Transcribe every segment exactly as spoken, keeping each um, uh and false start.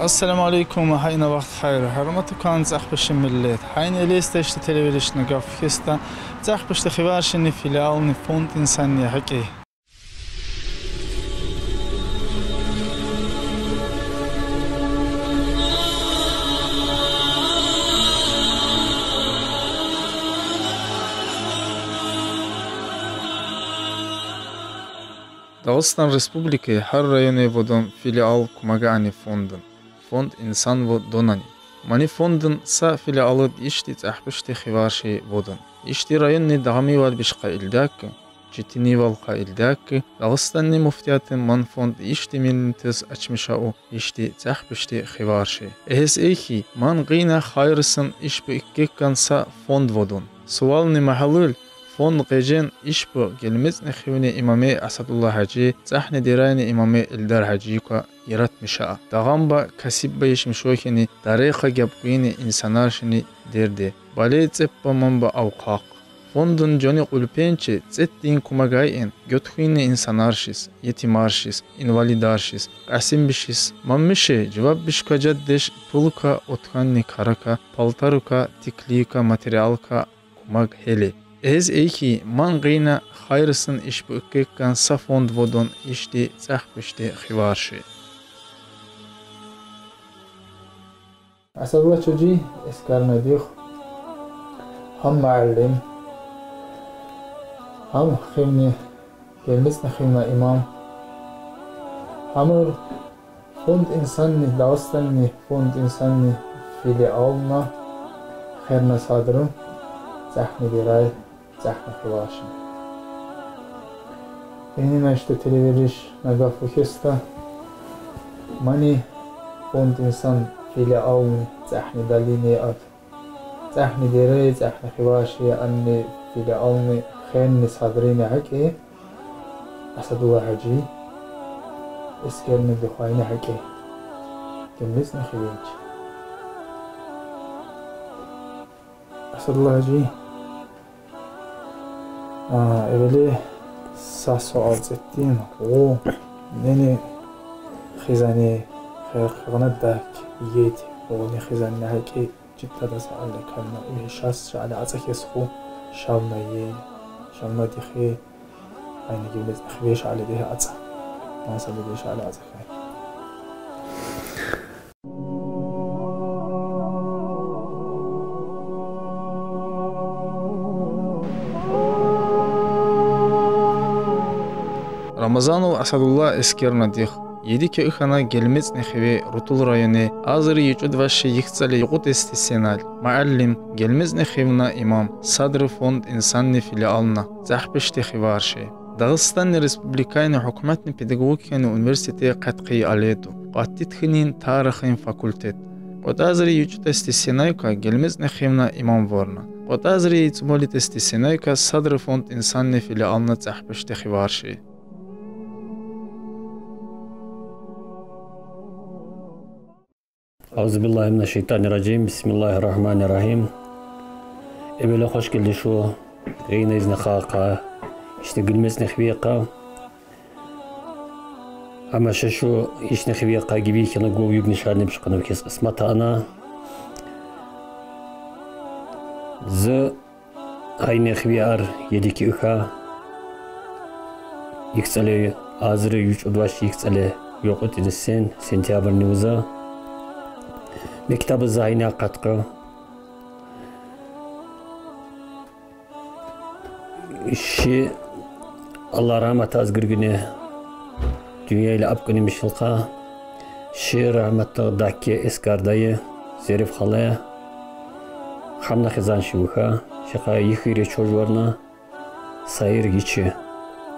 Ассаламу алейкум, гьа ина вахт хайр. Гьурметлу кӀан цӀахбиши миллет. Гьа ина элестежди телевежиш Нагав кеста цӀахбишди хиваршини филиални фонд Инсанни гьакӀи. Дагъустан Республикай гьар районе вадун филиал кумагани фондун. Фонд Инсан вадунани. Мани фондун са филиалыд ишди цӀахбишди хиварши вадун. Ишди районни дагъмивал бишкъа илдакӀ, четинивал къа илдакӀ, Дагъустанни муфтияти ман фонд ишди миллетиз ачмиша у ишди цӀахбишди хиварши. Эгез эхьи, ман гъина хайрисин ишбур эккеккан са фонд вадун. Сувални магьалил, фонд гъежен ишбур Гелмецни хивни имами Асадулла гьажи, ЦӀагьни Дерайни имами Эльдар гьажи юкъа яратмиша. Дагъамба касибба ишмишохьани, дарейха гьаб гуьни инсанаршини дерди. Бале цепба манба авкъахъ. Фондун жони къулпенчи цӀетдин кумагай ин, гёт хьуьнни инсанаршиз, етимаршиз, инвалидаршиз, къасимбишиз, манмиши жаваб бишка жеддеш пулка, отханни карака, палтарука, тиклика, материалка кумаг гьели. Эгез эхьи, ман гъина хайрисин ишбур эккеккан са фонд вадун ишди цӀахбишди хиварши. Асадулла гьажи, эскернедихъ, гьам муаллим, гьам хивни, Гелмецни хивна имам, гьам фонд Инсанни, Дагъустанни фонд Инсанни филиална херна садри ЦӀагьни Дерай, ЦӀагьни хиварши. Инин ишди телевежиш Нагав кеста, мани фонд Инсан филиални ЦӀагьни Далини ад, ЦӀагьни Дерай, ЦӀагьни хиварши, ани филиални херни садрини гьакӀи Асадулла гьажи, эскернедихъ айни гьакӀи Гелмецни хивинчи. Асадулла гьажи, а, эвели са суал цӀетдин, о, нени хизани, хе-, хегъна дак, ед, о, не хизани гьакӀи, читта да са алла канна, и шас ша алла ацӀа хьиз ху, шавна е, шавна дихи, айни Гелмецни хиве ша алла дихи ацӀа. Маса дихи ша алла ацӀа хьай. Рамазанов Асадулла эскернедихъ, еди кӀеи хьана Гелмецни хиве Рутул районе, азри ючӀуд виши йикъ цӀале юкъутӀ тестисенай, муаллим, Гелмецни хивна имам, садри фонд Инсанни филиална цӀахбишди хиварши. Дагъустанни Республикайни гьукуматни педагогикани университете къаткъи аледу, къаттитхинин тарихин факультет. КъотӀазри ючӀуд тестисенай юкъа Гелмецни хивна имам варна. КъотӀазри цӀубали тестисенай юкъа садри фонд Инсанни филиална цӀахбишди хиварши. أعوذ بالله من الشيطان الرجيم. بسم الله الرحمن الرحيم. Эвела хуш гелди шу гъина изни хакъа, ишди Гелмецни хиве къа. Амма ша шу ишни хиве къа гиви хьана гув югни шарни пишкъанав кес къисмат ана. Зи Айни хиве ар еди кӀеи хьа, йикъ цӀале, азри ючӀуд виши йикъ цӀале юкъутӀ тестисен, сентябрни вуза. Мектебиз айни къаткъа. Ши Аллагь рагьматаз гиргини дуьньяйлай апкъунимиш хьилкъа, ши рагьматдагъ дакке эскердайи Зериф хала, хамна хизан ши вуха, ши къа йихири чуж варна, Саир гичи.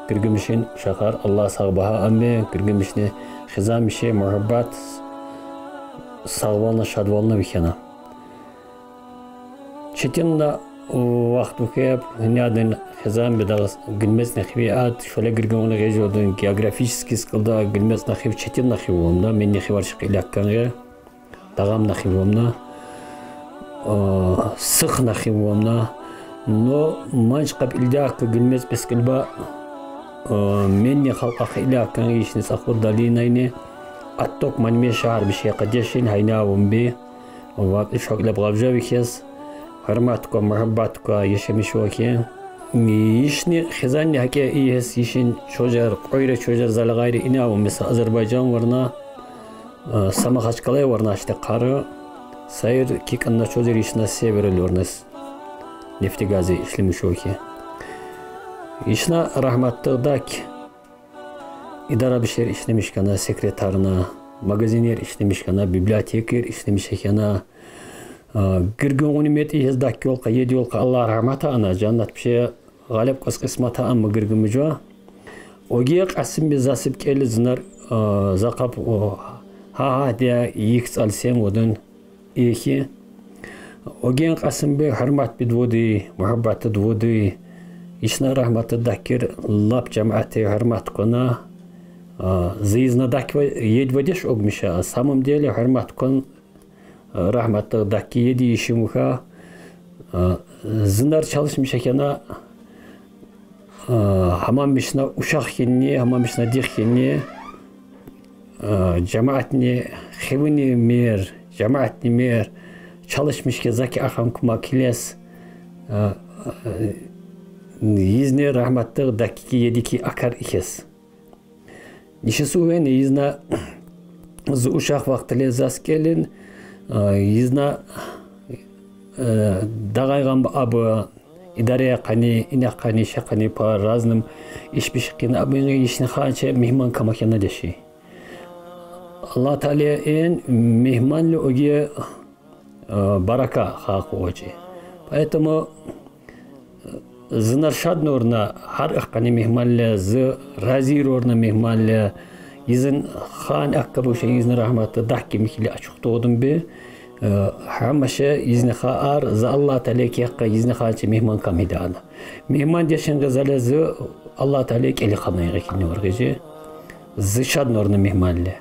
Гиргимишин шахар Аллагь сагъ багьа ами, гиргимишни хизамише мугьаббат, сагъвална, шадвална вихьена. Четин вахт вухеб, гьинядин хизан бедагъ Гелмецни хиве ад, шоле гиргивуна гъеж вадин географически скалда Гелмецни хив четин хив вамна, менни хивар шихъ иляккан гъе, дагъамна хив вамна, сыхна хив вамна. Но манж къаб илдякъ Гелмец бескилба, менни халкъа иляккан гъе ишни цӀахур далинайни, Отток манме шагьар бишекъа дешин гьайна авун би. Вакъти шакълаб гъавжавихьез. Гьурматка, мугьаббатка яшамиш вахье. Ишни хизанни гьакӀе ийиз, ишин чожар, къойра чожар, зала гъайри ина авун, месела, Азербайжан варна, са Махачкъалай варна, иште къару сайир кикъанна чожар ишна северал варнас. Нефтегази ишлемиш вахье. Ишна рагьматдагъ дак идара бишер ишлемиш хьана, секретарна, магазинер ишлемиш хьана, библиотекер ишлемиш хьана. Гиргин гъуни метӀи гьез дакки йолкъа, еди йолкъа, Аллагь рагьмат ана, жаннат бише гъалеб кваз къисмат ана гиргин муьжва. Оге Кьасимби засиб кӀели зунар, закъаб, гьа-гьа де йикъ цӀал сен вадун. Эхи. Оген Кьасимби гьурматбид вуди, мугьаббатдид вуди. Ишна рагьматдакир лап жамаати гьурмат квана. Зизна даква едвадеш огмиша. Самом деле гьурмат кван, рагьматдакки еди ишим вуха. Зунар чалишмиш хьана, гьамамишна ушагъ хьинни, гьамамишна дих хьинни, жамаатни хивни мер, жамаатни мер чалишмиш хье заки ахъам кумак хьилез, изни рагьматдакки еди ки акар ихьез. Ниши сувени изна зи ушагъ вахтиле заз кӀелин, изна дагъайгъан абу, идаре къани, ине къани, ше къани по разным иш биш къин абуни ишни ханче мегьман кама хьана деши. Аллагь Таала эн мегьманли оге барака халкъ вачи. Поэтому зунар шаднурна гьар ахъани мегьманли, зи разирурна мегьманли, изин хан аккабушен изни рагьматдакки михьили ачухдугъдун би. Гьамаша изни хаар, зи Аллагь Таала кехъа изни ханче мегьман кам гьидана. Мегьман дешен гъезале зи Аллагь Таала кӀели ханай гъекилни варгъижи. Зи шаднурна мегьманли.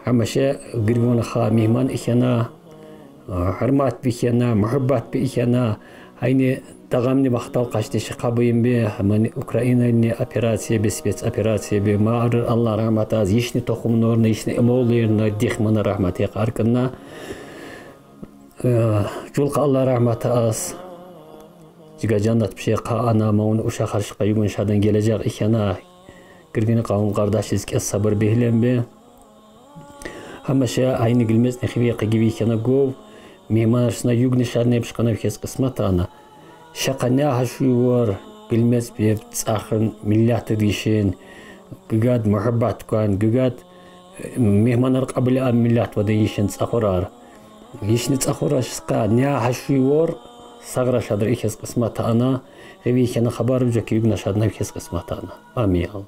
Гьамаша гиргуна ха мегьман ихьана, гьурматби ихьана, мугьаббатби ихьана, гьайни дагъамни вахтал къачдеши къабуин би, гьамани Украинани операция би, спецоперация би, маар Аллагь рагьмат аз, ишни тухумнурна, ишни эмовлуйрна дихмана рагьмат яхъ аркъанна. Жулкъа Аллагь рагьмат аз. Жига жаннат бише къа ана, мавун ушагъар шикъа югун шадан гележек ихьана, гиргини къавум къардашиз кӀес сабур бегьлен би. Гьамаша гьайни гилмецни хиве къигиви хьана гув, мегьманаршна югни шаднеб шкъанав хьез къисмат ана. Шакъа ня гьашуй вар, гилмец беб цӀахун миллетдишин, гугад мугьаббат кван, гугад мегьманар къабул ам миллет вадин ишин цӀахурар. Ишни цӀахураш къа ня гьашуй вар, сагъра шадра ихьез къисмат ана, хиве хьана хабар вуджаки югна шаднав хьез къисмат ана. Амин, я Аллагь.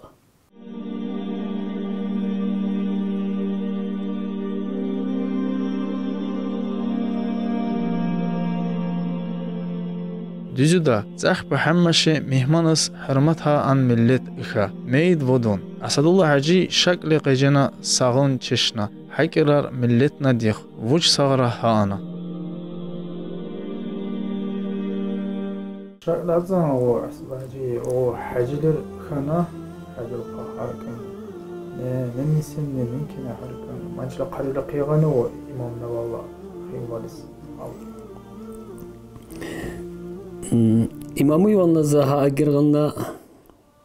Дуьзуьда, цӀахпа гьамаша мегьманас гьурмат гьа ан миллет иха, мейид вадун. Асадуллагь-гьажи шакли къежена сагъун чешна, гьакӀирар миллетна дих, вуч сагъра гьа ана. Шакладзан о Асадуллагь-гьажи, о гьажилер хьана, гьажи опа гьаркъан. Не, не мисин, не минкине гьаркъан. Манчла къарила къигъана о имамна валла хивалис. Имамуй ванна за гьа агиргъанна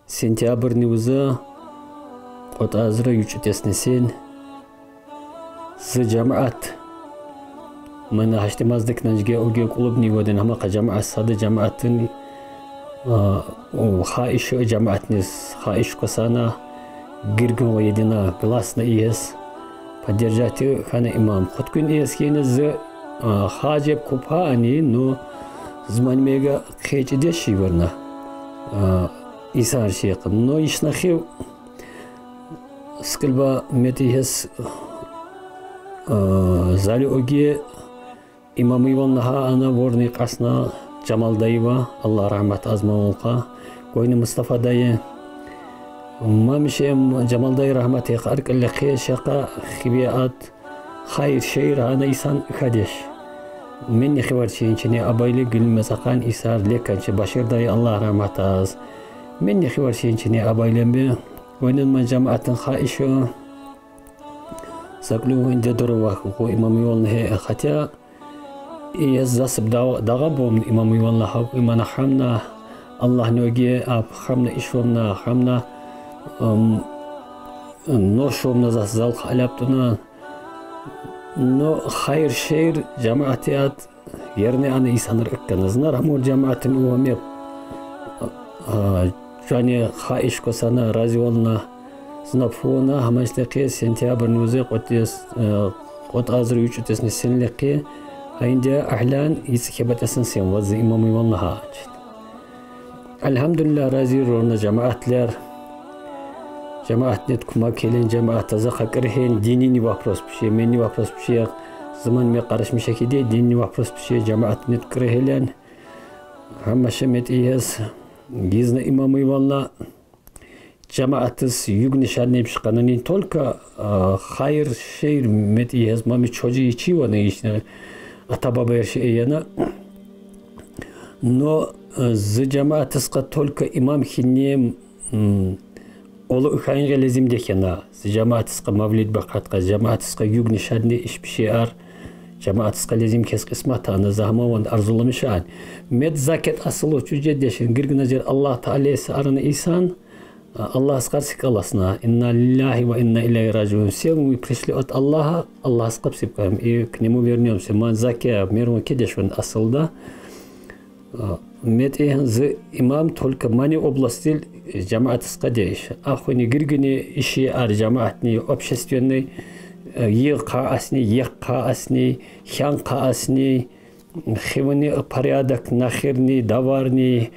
сентябрни вуза, кьватӀа зра ючӀутесни син. Зи жамаат, мана гьашти маздакнан жиге уге кьулубни вадин, гьамаха жамаат, сада жамаатин, а, у, хаиш жамаатниз, хаиш квасана, гиргин ва едина гласна иес, поддержать хьана имам. Хъуткуьн иес хьана зи, а, хажеб купа ани, ну, зман мега хечи деши варна. А, Иса арши якъин. Но ишна хив скилба мети гьес, а, зали оги имамуй ванна гьа ана ворни къасна Жамалдаева, Аллагь рагьмат аз мавулха, гойна Мустафа дайи. Мамишем Жамалдай рагьмат яхъ аркьалле хъия шакъа хиве ад хайир-шейир гьана исан хьадеш. Менни хивар ченчини абайли гилмез акъан исар леканчи Баширдай, Аллагь рагьмат аз. Менни хивар ченчини абайлемби. Вайнан ман жамаатан хаишу. Саклюн де дурова ху имам ювалны хе, хотя и ез засыб дагъа бом имам ювалны хакъ имана хамна, Аллахны оге аб хамна иш вомна хамна, нош вомна зас залкъ аляб тунан. Но хайыр-шейыр жамаатият ерни ана исаныр ыккана. Зынар хамур жамаатын увамеб. Жани ха иш косана, рази вална. Зынаб фуна хамашлыкъи сентябрны узе къотъез, къотъазыр ючутесни сенлыкъи. Хайнде ахлян ици хебатесын сен вазы имам ювална ха. Альхамдулиллах, рази рорна жамаатлер. Жамаатнет кумак келен, жамаат аза хакъыр хен, динини вопрос пише, менни вопрос пише, зыман ме къарышмиша хиде, динини вопрос пише, жамаатнет къыр хелен. Хамаша мет иез, гизна имам ювална, жамаатыз югни шадни пишкъана, не только хайыр-шейыр мет иез, мами чожи ичи вана ишне ата-баба ерши эяна. Но зы жамаатызкъа только имам хинне олу ыхайынге лезим дехена. Зы жамаатызкъа мавлид бакъатха, зы жамаатызкъа югни шадни иш пише ар. Жамаатызкъа лезим кес къисмат ана, зы хама ван арзуламиша ан. Мет закет асылу чуже дешин, гиргна жер Аллах Таала эсе арны исан, Аллах аскъар сикъаласна. Инна лиллахи ва инна илайхи ражиун. Все мы пришли от Аллаха, Аллах аскъаб сипкам. И к нему вернёмся. Ман заке мерун кедешун асылда. Мет иен зы имам только мани областил жамаатызкъа дейш. Ахуни гиргини иши ар жамаатни, общественный, йы ха асни, ек ха асни, хян ха асни, хивни порядок, нахирни, даварни,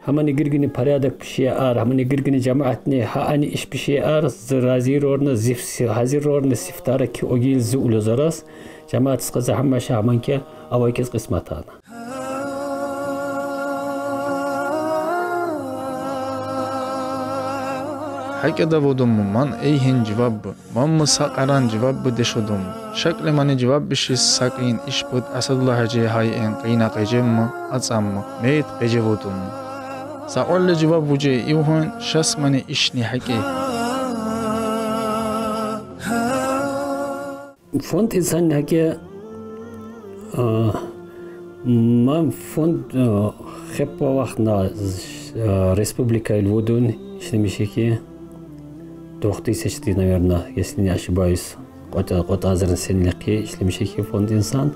хамани гиргини порядок пише ар, хамани гиргини жамаатни, ха ани иш пише ар, зы рази рорна, зиф хазир рорна сифтара ки огил зы улёзарас, жамаатызкъа зы хамаша хаманке авай кес къисмат ана. Гьакьада вудум ман эйгьин живаб, ман муса къаран живаб дешудум. Шакли мани живаб бишиз сакъин ишбуд Асадуллагь-гьажи гьай эн къина къежемма, ацӀамма, мейит къежевудум. Сакъвалли живаб вуже ивгьун шас мани ишни гьакӀи. Фонд инсан гьакӀи, а, ман фонд, а, хеппа вахна, а, республикайил вудун ишлемишехи, двухтысячный, наверное, если не ошибаюсь, къватӀа-, къватӀазрин сенлихъи ишлемишехи фонд инсан.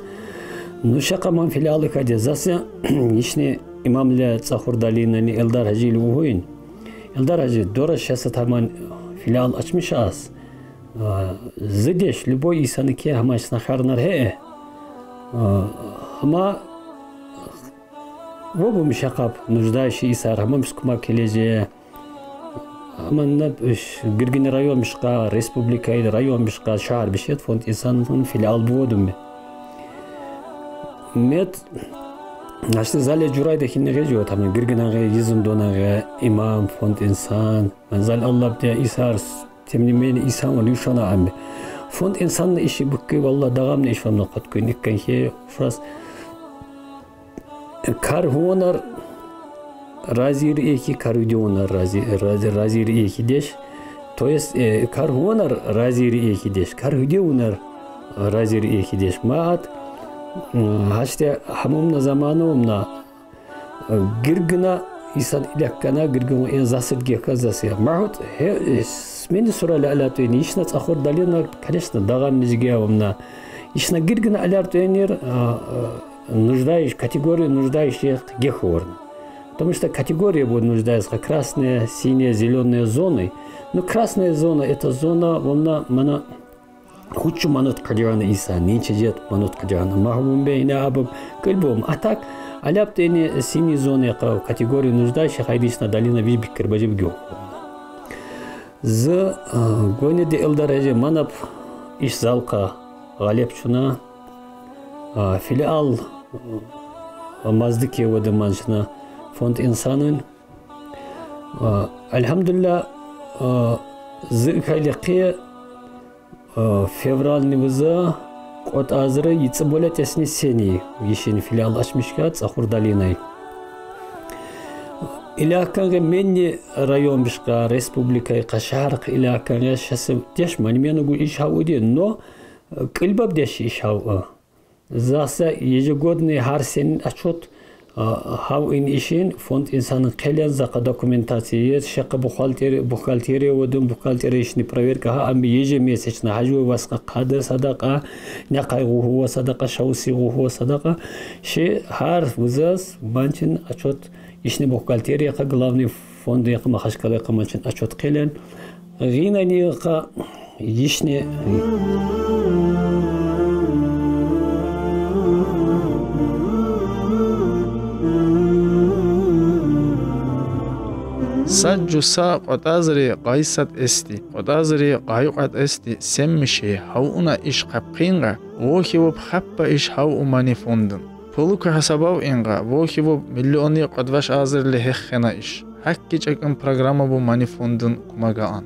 Ну, шакъа ман филиалы каде заса, ишни имамли цӀахур далинани Элдар-гьажили угьуин. Элдар-гьажи, дора шаса таман филиал ачмишас. А, зы деш, любой инсаныки гьаман шна харнар гье. А, гьама вобум шакъаб нуждающий инсар, гьаман бис кумак гележе. Гьаман на бис гиргин район бишкъа, республикайил район бишкъа, шагьар бишед фонд инсанын филиал буводум. Мед, гьашты зале журайда хинне гье жуа таман, гиргинагъе, йизундонагъе, имам, фонд инсан. Ман зал аллаб де инсар, тем не менее, инсан ван юшана ами. Фонд инсанны иши букки, валла, дагъамны иш вамна къаткуйни иккан хьи, фраз. Кар гьувунар разир эхи, кар гьуьдевунар рази-, рази-, разир эхи деш. То есть, э, кар гьувунар разир эхи деш, кар гьуьдевунар разир эхи деш. Маат, м, гьаште гьамумна замана умна, э, гиргина инсан иляккана, гиргин эн засид гекка заси. Магьут, гье, э, смени сурали алатуйни, ишна цӀахур далина, конечно, дагъамни жиге умна. Ишна гиргина аляртуйнир, а, а, нуждающ-, категория нуждающих гехуворна. Потому что категория буд нуждающихся: красные, синие, зелёные зоны. Ну, красная зона, это зона, вона мана гьучу манут къажагъана инсан, нече жет манут къажагъана. Магьвун бейне абуб килбум. А так, аляб тени синие зоны къа-, категория нуждающих, гьайдишна далина виж биккер бажиб гёк. Зы, а, гонеди Элдар-гьажи манаб иш залкъа гъалеб чуна. А, филиал, а, мазди кевуди ман чна фонд инсанын. А, альгьамдулиллагь, а, зы икьван йикъи, а, февральни вуза кӀватӀ агъзур йицӀи болятӀесни сени ишин филиал ачмишка ЦӀахур долинай. Илякьгъанга менни район бишка, республикай къашагъарихъ илякьгъанга шаси деш мани мени гуж иш гьавуди, но Кьилбабдеш иш гьав, а. Захъ са ежегодный гьар сенин отчёт, а, гьав ин ишин фонд «Инсанын» хъелен, захъ документация ес, шехъа бухгалтер-, бухгалтерия вадин, бухгалтерия ишни проверка гьа, ам ежемесячно гьажва васха къада садакьа, някъай гъувва садакьа, шавси гъувва садакьа. Ши гьар вузаз манчин отчёт ишни бухгалтерия яхъ, главный фонд яхъ, Махачкъала яхъ манчин отчёт хъелен. Гъинани яхъ ишни. Сад жуз са кьватӀазри къайсад эсди, кьватӀазри къайкьвад эсди семмиши гьавуна иш хъапхъин гъа, вохьи вуб хаппа иш гьаву мани фондун. Пулукай гьисабав ин гъа, вохьи вуб миллиони кьвадваш азрили гьеххьена иш. Гьакки чӀакун программа бу мани фондун кумаг ан.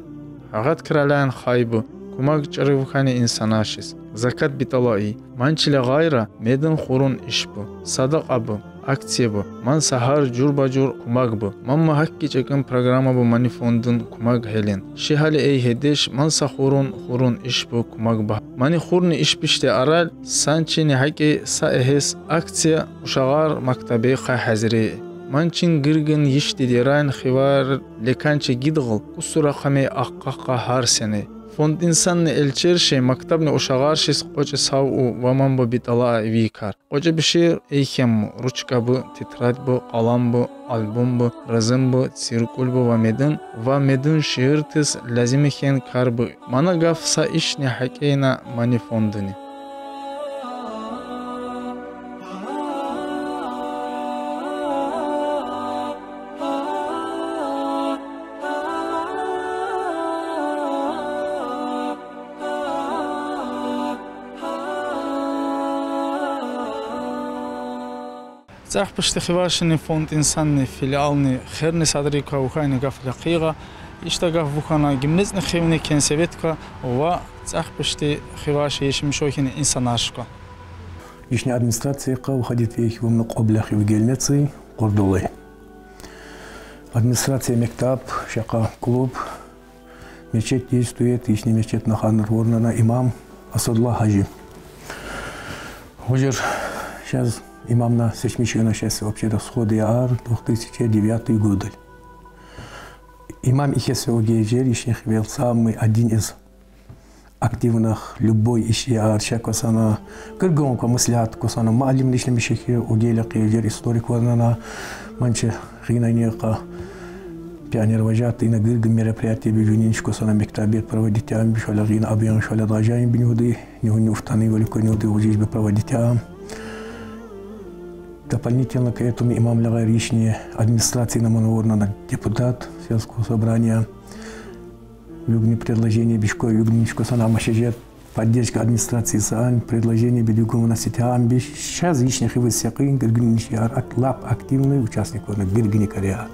Гьагъат кралан хайбу, кумаг чӀурив хьани инсанашиз. Закат битӀалаи, манчила гъайра медун хурун иш бу, садакьа бу, акция бу, ман са гьар жур ба жур кумаг бу. Ман ма гьакки чӀакун программа бу мани фондун кумаг гьелин. Ши гьали эй гьедеш, ман са хурун, хурун иш бу кумаг ба. Мани хурни иш бишди арал, санчини гьакӀи са эгьес акция ушагъар мактабехъай гьазири. Манчин гиргин йиш дидерайн хивар леканчи гидгъл кӀусура хъами ахъахъа гьар сени. Фонд «Инсанни» элчерши мактабни ушагъаршиз кьвачӀи сав у ва ман ба битӀала вийкар. КьвачӀи бишир эй хьем, ручка бу, тетрадь бу, къалам бу, альбом бу, ризим бу, циркуль бу ва медун, ва медун шииртиз лазим хьен кар бу. Мана гаф са ишни гьакӀ ийна мани фондуни. ЦӀехпишди Хивашини фонд «Инсанни» филиални херни садрикай вухьайни гаф лакъигъа, ишта гаф вухьана гимназни хивни кенсеветка ва цӀехпишди Хиваши яшамиш хьайи инсанашка. Вишни администрацияка вуха дитвейхьи вумна Кьобляхи в Гельмеции, Къурдулай. Администрация, мектаб, шакьа клуб, мечеть действует, вишни мечеть наханр ворнана имам Асадулла гьажи. Гъужур шаз имамна сечмиш хьана шаз вообще-то сходы ар две тысячи девятый годаль. Имам ихьес огежер ишни хивел самый один из активных, любой иши ар ша косана, гыргъун ка маслят косана, муаллим ишлемиш хьи огеле къежер историк варнана, манчи гъинани ка пионервожатый на гыргъун мероприятие бижунинч косана мектабет проводить ам биш вала гъин абиян шала дажаин бинюды, нюни уфтаны вали конюды ужиж би проводить ам. Дополнительно к этому имам лягъар ишни администрацияна ман ворнана депутат сельского собрания. Вугни предложение бишко, вугни нишко сана машежет, поддержка администрации саан, предложение би вугни на сетян биш, шаз ишни хивы секъин, гыргъын иши ар ак-, лап активный участник вана, гыргъыни каря.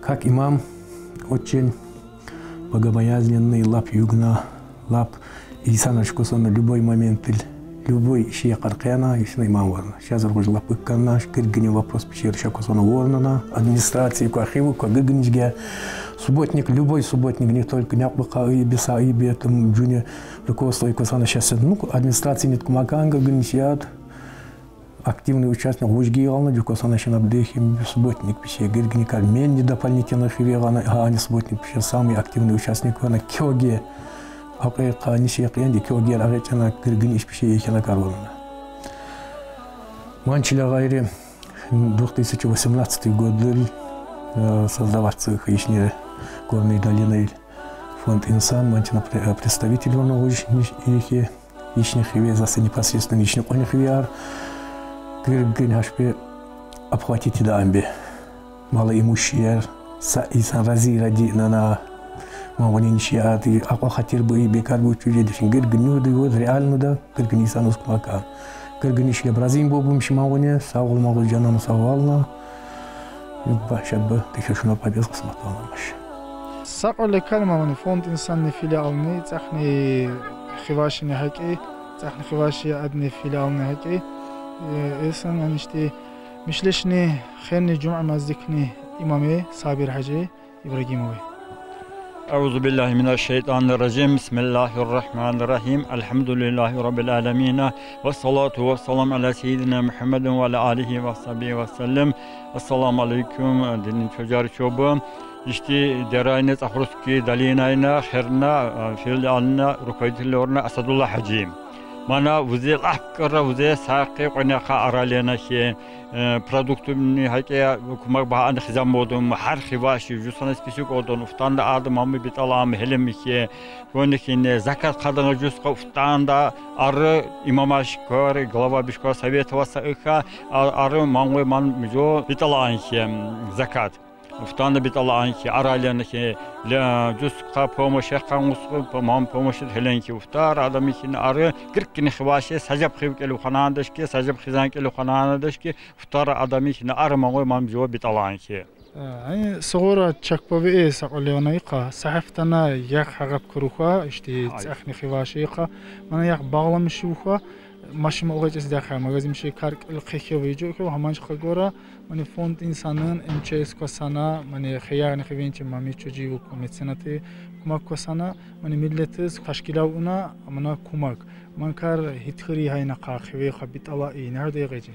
Как имам, очень богобоязненный, лап югна, лап инсанаш косана любой моментил, любой иши къаркъяна, ишни имам варна. Шаз гъуж лап ыкканна, гыргъыни вопрос пишер ша косана ворнана, администрация ка хивы ка гыргъынишге, субботник, любой субботник, не только някъбы ка и биса и бетум жуни руководство и косана шаз, ну, администрация нет кумакан гыргъын иши ад, активный участник, гъуж гигална, жу косана шина бдехим субботник пише, гыргъыни кар, мен не дополнительно хиве гъана, гьа, ани субботник пише, самый активный участник вана, кёге, акъе къани ши къенди, кёге агъечана, гыргъын иш пише, ехена кар вана. Манчила гъайри, две тысячи восемнадцатый годдыр, э, создаваться хышни Горной долиной фонд «Инсан», манчина пре-, э, представитель вана гъуж ниш-, ихе, ишни хиве, за са непосредственно ишни къони хиве ар, гыргъын гьашпе обхватить да амби. Малоимущий яр, са инсан рази ради нана, мавани ниши ар, ди акъа хатир бу, и бекар бу, чуже дишин, гыргъын нюды, вот реально да, гыргъын инсан ускмака. Гыргъын ишге бразин бу, бу миши мавани, сав ол маву жанам сав ална. Юбба, шабба, тише шуна пабез къысмат алмамыш. Сакъ оли калмалани фонд «Инсанни» филиални, цӀахни Хивашини гьакӀи, цӀахни Хиваши адни филиални гьакӀи. Э, эсан аништи мишлешни херни жума маздикни имами Сабир гьажи Ибрагимови. Euzu billahi mineşşeytanirracim. Bismillahirrahmanirrahim. Elhamdülillahi rabbil alemin. Ve salatu ve selam ala seyyidina Muhammedin ve ala alihi ve sahbihi ve sellem. Esselamu aleyküm, dinin çocuları çobu. İşte derayne Tsaxurskiy dolinayne xerna, e, filialına rukovoditelorına Asadullah Hacı. Mana vuze lahkara vuze saqi qonyaqa aralena ki, e, produktumni hake kumak baha an xizam modum, har xivaşi, jusana spisik odon, uftanda adım amı bitalam helim ki, konikine zakat kadına juska uftanda arı imam aşkar, glava bişkar saveta vasa ıka, ar-, arı mangoy man mijo bitalan ki, zakat. Uftanda bitalan ki, aralena ki, le, juska pomoş, kanguska, man pomoş helen ki, uftar adamı ki arı gırkini xivaşi, sajab xiv kelu xanandeşki, sajab xizan kelu xanandeşki, uftara adamı ki arı mangoy man mijo bitalan ki. Ani sığora çakpavi e saqolevana iqa, sahiftana yaq haqap kuruxa, işte, Ay. Tsaxni xivaşi iqa, mana yaq bağlamışi uxa, maşima oğaç isdaxa, magazin şey kark il qexe ve ijo ki, hamanç qagora, mani fond insanın, M Ç S kosana, mani xeyagni xivençi mami çocuğu ku mecenatı kumak kosana, mani milletiz taşkilav una, mana kumak. Mankar hitkiri hayna qa, xive qa bitala i, nerede yağıcı?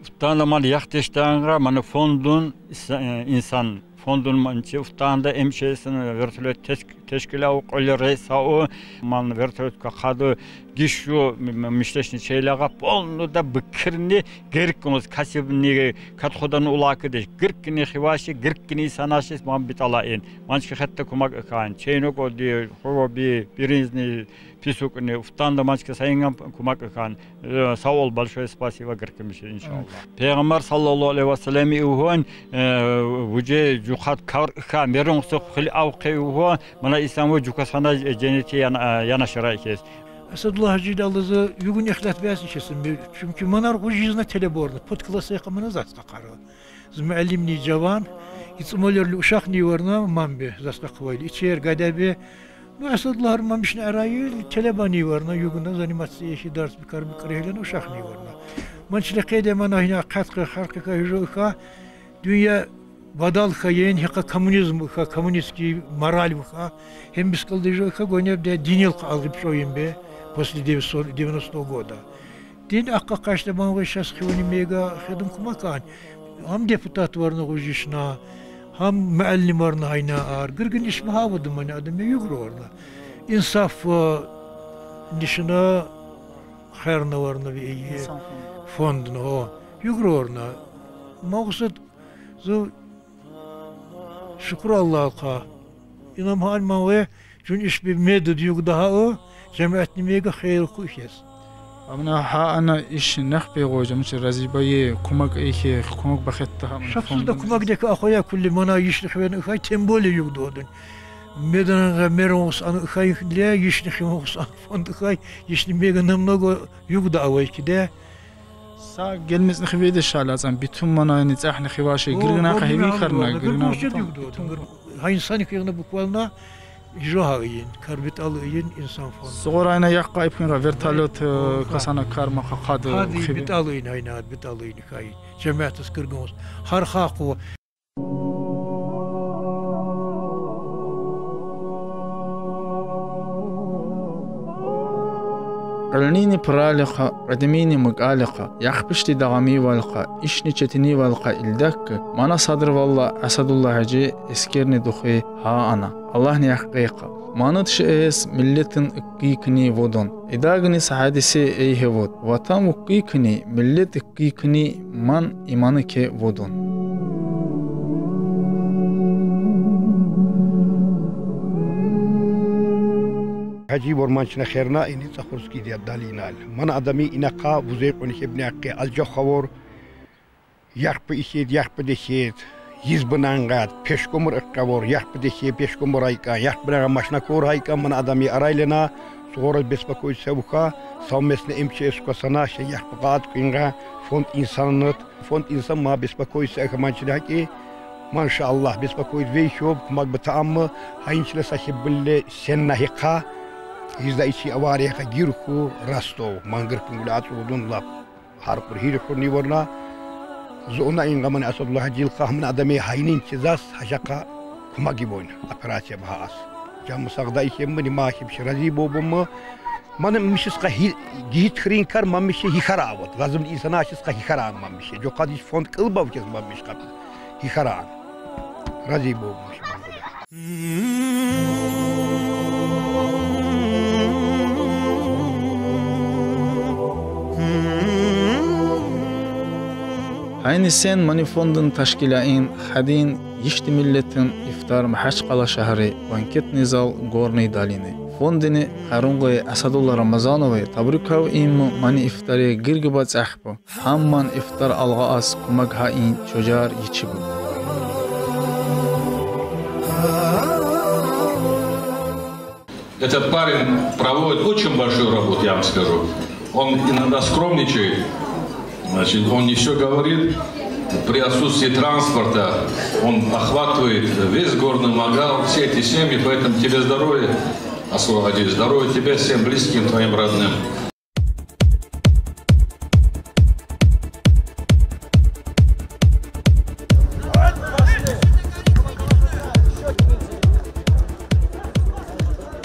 Uftanda man yaqteştanga, man fondun isa-, e, insan fondun mançi uftanda M Ç S'in vertolyot teşk-, teşkila u qoli reisa u man vertolyot ka qadu gişu m-, m-, mişteşni çeylağa polnu da bıkırni gerkimiz kasibni katxodan ulakı deş gırkini xivaşi gırkini sanaşis man bitala in. Mançki xetta kumak ikan. Çeynok o di, xovo bi, birizni, pisukni, uftanda mançki sayıngan kumak ikan. E, sağ ol, большое спасибо, gırkimiş, inşallah. Peyğamber sallallahu aleyhi ve sellem i uhon, e, vuce cuhat kar ika, meron sıq xil avqe uho, mana İslam ve cukasana, e, cenneti yana-, e, yanaşıra ikes. Asadullah Hacı ile Allah'ı yugün ihlat beyaz işesin. Çünkü manar o yüzüne telebordu. Pot klasa yakamına zasta karı. З муаллимни жаван, и цӀумалерли ушахъни варна мамби, застахъвайли. Ичер гадаби, ну, Асадуллагь мамишни арайи, телебани варна, югна заниматься ехи дарс бикар бикрехлен ушахъни варна. Манчли къеде мана гьина хъяткъи, харкъика, хӀужу иха, дунъя бадал хьаен, гьикъа коммунизм иха, коммунистский мораль иха, гьем бискалди жу иха, гонебде динил къалгъиб чӀоимбе, после девяностого года. Дин ахъа къашда ман вай шас хивани мега хедун кумакан. Гьам депутат варна гъужишна, гьам муаллим варна гьайна ар. Гиргин иш магьаваду мани адам я югра варна. Инсаф, э, нишна херна варна ви. Инсан фонд. Фондна, о. Югра варна. Магъсад зу Шукур Аллагьалкъа. Инам гьан ман ве, чун иш би медуд югда гьа у, жамиятни мега хейр ку ихес. Амна гьа ана иш нах бегъо, жамичи рази бае, кумак эхе, кумак бахетта гьа ман. Шапсузда фонд кумак дека ахоя кулли мана ишни хивен ихай, тем более югда одун. Меданга мерон ус ан ихай ле, ишни хивен ус ан фонд ихай, ишни мега намного югда авай киде. Са гелмецни хиведе шала цӀан битум манайни цӀахни хиваши. О, гиргна ка хиви карна, гиргна. Гиргушче битум. Гьа инсани хивна буквально жо гьа ийин, кар битӀал ийин инсан фон. Сугъурайна яхъа ипхинра вертолёт, э, касана карма ха хад. Хад хиви. БитӀал ийин, гьайна битӀал ийин хай. Жамиятас гиргунс. Гьар хакъу. Къелнини пуралихъа, къедемини мукӀалихъа, яхпишди дагъамивалхъа, ишни четинивалхъа илдакка, мана садрвалла Асадуллагь-гьажи эскерни духи гьа ана. Аллагьни яхкъейхъа. Мануд шиэс миллетин иккикни водун. Идагни са гьадиси эйгье вуд. Ватан вуккикни, миллет иккикни ман иманике водун. Гьажи ворман чна херна ини Цӏахурскийдия далинал. Ман адами инакъа вузей кьуни хебни ахъи алжах хавур. Яхпи ихьид, яхпи дехьид, йизбинан гъад, пешкомур иккъавур, яхпи дехьи, пешкомур гьайкьан, яхпинагъа машинакур гьайкьан, ман адами арайлана, сугъураз беспокоиться вуха, совместно М Ч С квасана, ше яхпи гъад куьнгъа, фонд инсаннат, фонд инсан ма беспокоиться ахаманчили гьакӀи, машаллагь, беспокоить вейхьуб, кумак бата амма, гьайинчила сахиб булле сенна гьикъа, йизда ичи авария гъа гирхьу, Ростов, мангир кунгули ацӀудун лап. Гьар къур гьирихьурни варна, зуна ингъамани Асадуллагь-гьажил къагьман адами гьайнин чизас гьажахъа кумаги война, операция багьаас. Жамы сагъда ийсенми, нима хьиз, биши рази болуб ма. Мана миши сагъа гьи-, гьихьтин кар, ман миши гьихьаран вот. Лазим инсанар чи сагъа гьихьаран ман миши. Жо къадиш фонд кьылба вкес ман миши къаб гьихьаран. Рази болуб миши ман къада. Гьайни сен мани фондун ташкилатин, хадин, йишди миллетин ифтар Магьачкъала шагьри, банкетный зал Горный долины. Фондуни къарагъвай Асадулла Рамазановай табрукав ийимми мани ифтари гиргиба цӀахбу. Гьаман ифтар алгъа ас, кумак гьа ин чожар йичибу. Этот парень проводит очень большую работу, я вам скажу. Он иногда скромничает, значит, он не все говорит. При отсутствии транспорта он охватывает весь Горный Магал, все эти семьи, поэтому тебе здоровья, Аслан Аджи, здоровья тебе, всем близким твоим родным.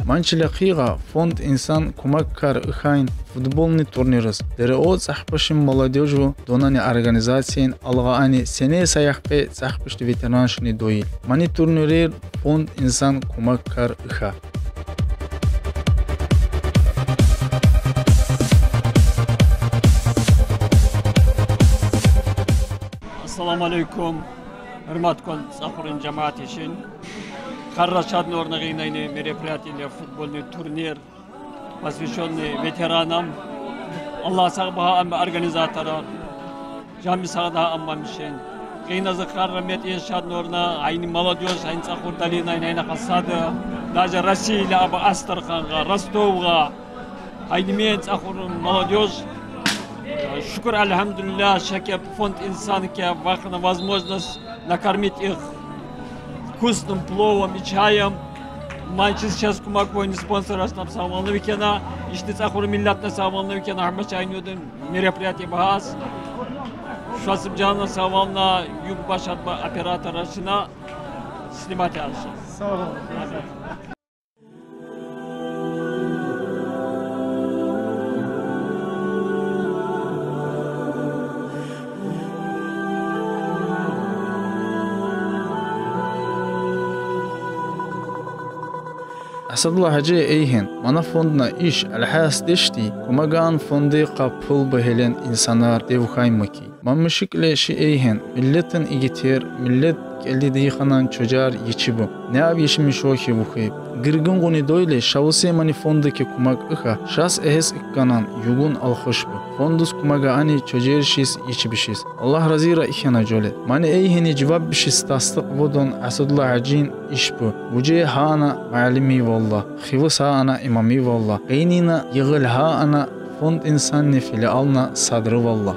Ман чиле хъийида фонд «Инсан кумак кар» икьван футболный турнириз. Дере о цӀахбашим молодёжь ва донани организацияяр алгъа ани сеней саягъ къе цӀахбашди ветеранрини дойил. Мани турнирар фонд «Инсан кумак кар» икьа. Ассаламу алейкум. Гьуьрмет кьан ЦӀахурран жамаат ишин. Харра шаднаварна гъинайни мероприятиелер, футбольный турнир, посвящённый ветеранам. Аллагь сагъ бахьа ам организаторар. Жамы сагъда амма мишин. Гъиназа харра метӀин шаднаварна, айни молодёжь, айни ЦӀахур долинайни, айни Хасада, даже Россияда, аба Астраханьгъа, Ростовгъа, айни мен ЦӀахурран молодёжь. Шукур, альгьамдулиллагь, шакеп фонд «Инсан» кеп вахана возможность накормить их вкусным пловом и чаем. Ман чиз чаз кумак войни спонсорар, астам савмалны викена, ишди ЦӀахурран миллетни савмалны викена, гьамаша айни юдин мероприятие бахьаз. Шуасыб жана савмална юг башатба операторар чна снимать яши. Сав Асадулла гьажи, эйгьен, мана фондна иш алхас дешти, кумаган фонди къапул бегьелен инсанар девхай муки. Ман мишикьли ши эйгьен, миллетин игитер, миллет кӀелдидиханан чужар йичибу. Неаб йишмиш вахи вухиб. Гиргин гъуни дойле шавусе мани фондики кумаг иха, шас эгьес икканан югун алхушбу. Фондуз кумага ани чужершиз йичибишиз. Аллагь разира ихьена жоле. Мани эйгьени жаваб бишиз тасдикъ вудун Асадулла гьажин ишбу. Вуже гьана муаллими валла, хивус гьана имами валла, къенина йигъил гьана фонд «Инсанни» филиална садри валла.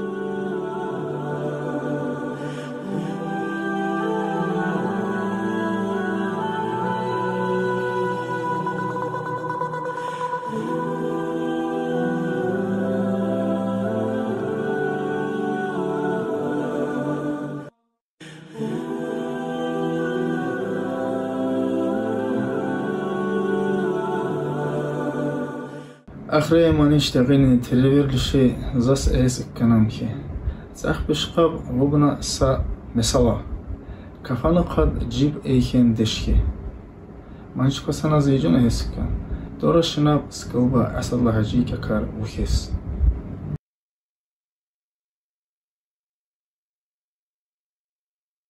Ахире ман иш тегъини тилевирлиши заз эс икканам хьи. ЦӀахбиш къаб вугна са месала. Кафана къад жиб эйхен дешхи. Ман чукасана зайжуна эс иккан. Дора шинаб скалба Асадулла гьажи кӀакар вухес.